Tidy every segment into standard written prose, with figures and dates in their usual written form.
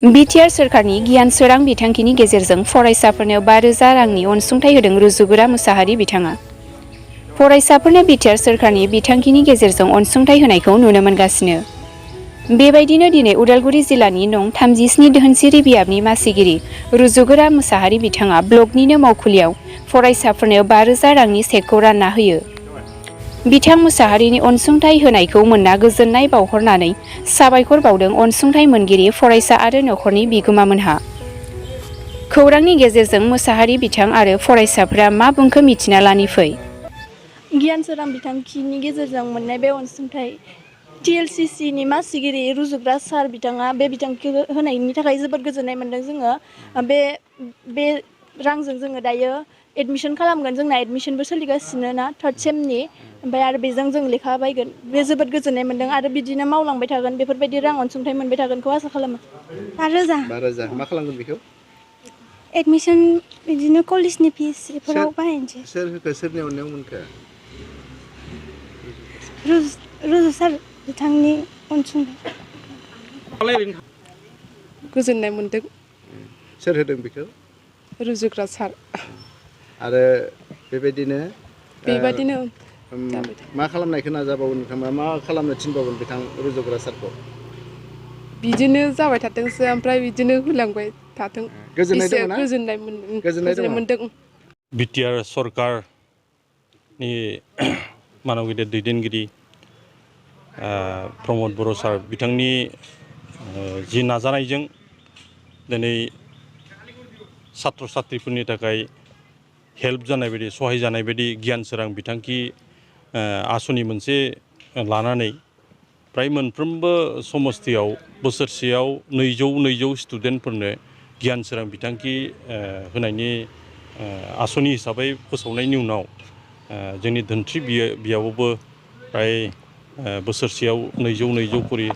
Btr सरकनि गियान सोरां बिथांखिनि गेजेरजों फरायसाफोरनो 5,000 रांनि अनसुंथाइ होदों रुजुगोरा मुसाहारि बिथाङा। फरायसाफोरनो Btr सरकनि बिथांखिनि गेजेरजों अनसुंथाइ होनायखौ नुनो मोनगासिनो। बेबायदिनो दिनै उदालगुरि जिल्लानि नं 37 धोनसिरि बियाबनि मासिगिरि रुजुगोरा मुसाहारि बिथाङा ब्लकनिनो मावखुलियाव फरायसाफोरनो 5,000 रांनि चेकखौ रानना होयो। बिथां मुसाहारिनि अनसुंथाइ होनायखौ मोनना गोजोननाय बावहरनानै साबायखर बावदों अनसुंथाइ मोनगिरि फरायसा आरो नखरनि बिगोमामोनहा। खौरांनि गेजेरजों मुसाहारि बिथां आरो फरायसाफोरा मा बुंखो मिथिना लानि फै। गियान सोरां बिथांखिनि गेजेरजों मोननाय बे अनसुंथाइ TLCC नि मासिगिरि रुजुग्रा सार बिथाङा बे बिथांखि होनायनि थाखाय जोबोद गोजोननाय मोनदों जोङो। बे रांजों जोङो दायो एडमिसन खालामगोन, जोंना एडमिसनबो सोलिगासिनो ना 3rd सेमनि, ओमफ्राय आरो बेजों जों लेखा बायगोन। बे जोबोद गोजोननाय मोनदों आरो बिदिनो मावलांबाय थागोन, बेफोरबायदि रां अनसुंथाइ मोनबाय थागोनखौ आसा खालामो। 5,000 मा खालामगोन बेखौ? एडमिसन बिदिनो कलेजनि फिस बेफोराव बाहायनोसै। सोर होखो, सोरनि अननायाव मोनखो? रुजु सार बिथांनि अनसुंथाइ। गोजोननाय मोनदों। सोर होदों बेखौ? रुजुग्रा सार। आरो बेबायदिनो जाबाय मा खालामनायखौ नाजाबावगोन नोंथाङा? मा खालामनो थिनबावगोन बिथां रुजुग्रा सारखौ? बिदिनो जाबाय थाथोंसो, ओमफ्राय बिदिनो होलांबाय थाथों। गोजोननाय दङ ना? गोजोननाय मोनदों। Btr सरकनि मानगिरि दैदेनगिरि प्रमद बर' सार बिथांनि जि नाजानायजों दिनै सात्र साथ्रिफोरनि थाखाय हेल्प जानाय बायदि, सहाय जानाय बायदि गियान सोरां बिथांखि आसनि मोनसे लानानै प्राय मोनफ्रोमबो समस्थियाव बोसोरसेयाव 200 स्टुडेन्टफोरनो गियान सोरां बिथांखि होनायनि आसनि हिसाबै फोसावनायनि उनाव जोंनि धोनस्रि बियाबावबो प्राय बोसोरसेयाव 200 खरि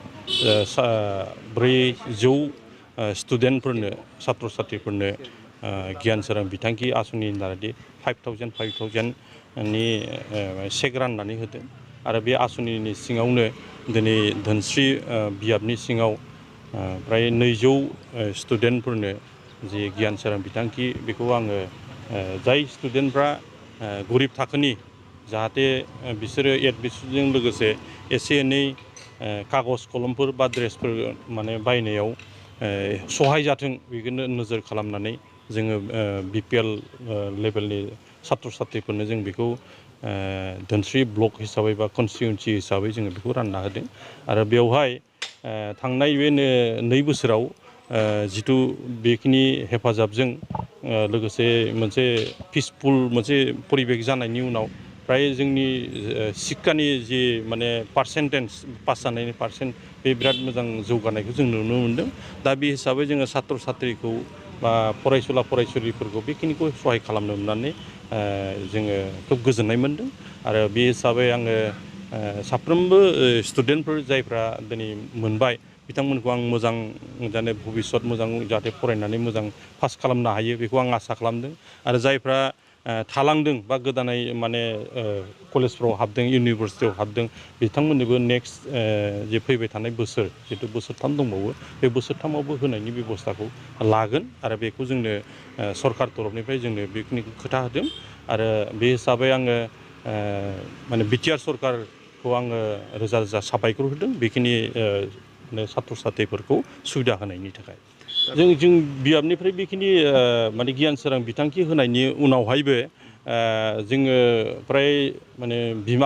400 स्टुडेन्टफोरनो, सात्र साथ्रिफोरनो गियान सोरां बिथांखि आसनि दारादि 5,000 नि चेक राननानै होदों। आरो बे आसनिनि सिङावनो दिनै धोनस्रि बियाबनि सिङाव प्राय 200 स्टुडेन्टफोरनो जि गियान सोरां बिथांखि, बेखौ आङो जाय स्टुडेन्टफ्रा गरिब थाखोनि, जाहाथे बिसोरो एडमिसनजों लोगोसे एसे एनै कागज कलमफोर बा ड्रेसफोर माने बायनायाव सहाय जाथों, बेखौनो नोजोर खालामनानै जोङो BPL लेभेलनि सात्र साथ्रिफोरनो जों बेखौ धोनस्रि ब्लक हिसाबै बा कनस्टिटिउन्सि हिसाबै जोङो बेखौ रानना होदों। आरो बेवहाय थांनाय बे 2 बोसोराव जिथु बेखिनि हेफाजाबजों लोगोसे मोनसे पिसफुल मोनसे परिबेक जानायनि उनाव प्राय जोंनि शिक्षानि जि माने पार्सेन्टेज, पास जानायनि पार्सेन्ट, बे बिराद मोजां जौगानायखौ जों नुनो मोनदों। दा बे हिसाबै जोङो सात्र साथ्रिखौ बा फरायसुला फरायसुलिफोरखौ बेखिनिखौ सहाय खालामनो मोननानै जोङो खोब गोजोननाय मोनदों। आरो बे हिसाबै आङो साफ्रोमबो स्टुडेन्टफोर जायफ्रा दिनै मोनबाय, बिथांमोनखौ आं मोजां जाहाथे भबिसत मोजां जाहाथे फरायनानै मोजां पास खालामनो हायो, बेखौ आं आसा खालामदों। आरो जायफ्रा थालांदों बा गोदानै माने कलेजफ्राव हाबदों, इउनिभारसिटियाव हाबदों, बिथांमोननोबो नेक्स्ट जे फैबाय थानाय बोसोर, जितु बोसोरथाम दंबावो, बे बोसोरथामावबो होनायनि बेब'स्थाखौ लागोन। आरो बेखौ जोंनो सरकार तरफनिफ्राय जोंनो बेखिनिखौ खोथा होदों। आरो बे हिसाबै आङो माने Btr सरकारखौ आङो रोजा रोजा साबायखर होदों, बेखिनि सात्र साथ्रिफोरखौ सुबिदा होनायनि थाखाय। जों बियाबनिफ्राय बेखिनि माने गियान सोरां बिथांखि होनायनि उनावहायबो जोङो प्राय माने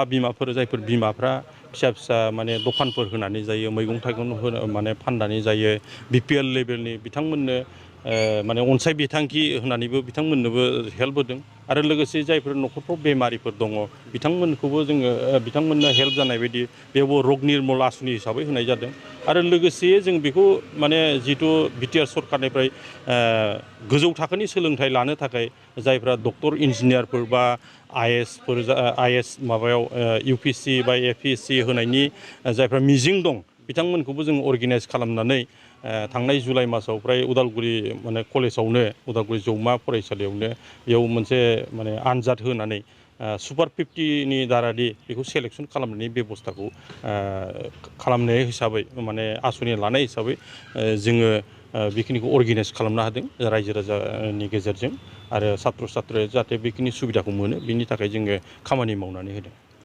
बिमाफोर, जायफोर बिमाफ्रा फिसा माने दखानफोर होनानै जायो, मैगं थाइगं माने फाननानै जायो, BPL लेभेलनि बिथांमोननो माने अनसाय बिथांखि होनानैबो बिथांमोननोबो हेल्प होदों। आरो लोगोसे जायफोर न'खरफ्राव बेमारिफोर दङ, बिथांमोनखौबो जोङो बिथांमोननो हेल्प जानाय बायदि बेयावबो रग निर्मल आसनि हिसाबै होनाय जादों। आरो लोगोसे जों बेखौ माने जिथु Btr सरकारनिफ्राय गोजौ थाखोनि सोलोंथाइ लानो थाखाय जायफ्रा डक्टर इन्जिनियारफोर बा IS माबायाव UPSC बा APSC होनायनि जायफ्रा मिजिं दं, बिथांमोनखौबो जों अर्गेनाइज खालामनानै थांनाय जुलाइ मासाव प्राय उदालगुरि माने कलेजावनो, उदालगुरि जौमा फरायसालियावनो बेयाव मोनसे माने आनजाद होनानै सुपार 50नि दारादि बेखौ सेलेक्सन खालामनायनि बेब'स्थाखौ खालामनाय हिसाबै, माने आसनि लानाय हिसाबै जोङो बेखिनिखौ अर्गेनाइज खालामनो हादों रायजो राजानि गेजेरजों आरो सात्र सात्रया जाहाथे बेखिनि सुबिदाखौ मोनो बिनि थाखाय जोङो खामानि मावनानै होदों।